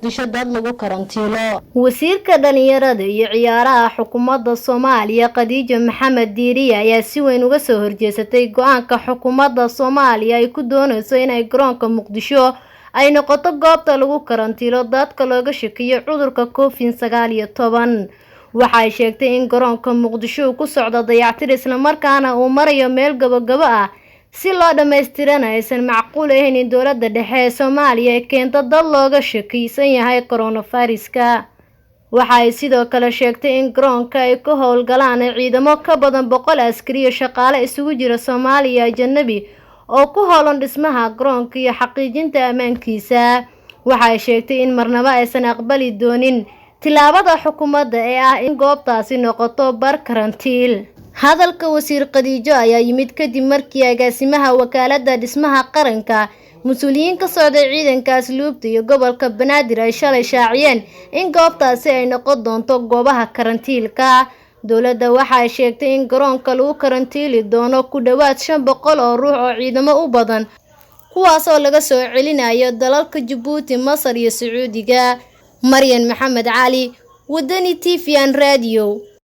Muqdisho dad lagu karantiilo. Wasiirka dhalinyarada iyo ciyaaraha xukuumadda Soomaaliya Khadiija Maxamed Diiriye ayaa si weyn uga soo horjeesatay go-aanka xukuumadda Soomaaliya ay ku dooneyso inay garoonka Muqdisho ay noqoto goobta lagu karantiilo dadka looga shakiyo cudurka Covid-19. Waxa ay sheegtay in garoonka Muqdisho uu ku socdo dayactir, islamarkaana uu marayo meel gabagabo ah si loo dhammaystirana aysan macquul ahayn in dowladda dhexe ee Soomaaliya ay keento dad looga shakisan yahay coronavirus-ka. Waxa ay sidoo kale sheegtay in garoonka ay ka howlgalaan ciidamo ka badan 100 askari iyo shaqaale isugu jira Soomaaliya ajanabi oo ku howlan dhismaha garoonka iyo xaqiijinta ammaankiisa. Waxa ay sheegtay in marnaba aysan aqbali doonin tillaabada xukuumadda ee ah in goobtaasi noqoto bar karantiil. Hadalka wasiir Khadiijo ayaa yimid kadib markii agaasimaha wakaaladda dhismaha qaranka, mas-uuliyiin ka socday ciidanka asluubta iyo gobolka Banaadir ay shalay shaaciyeen in goobtaasi ay noqon doonto goobaha karantiilka. Dowladda waxa ay sheegtay in garoonka lagu karantiili doono ku dhowaad 500 oo ruux oo ciidamo u badan, kuwaas oo laga soo celinayo dalalka Jabuuti, Masar iyo Sacuudiga. Maryan Maxamed Cali, Wadani TV and Radio,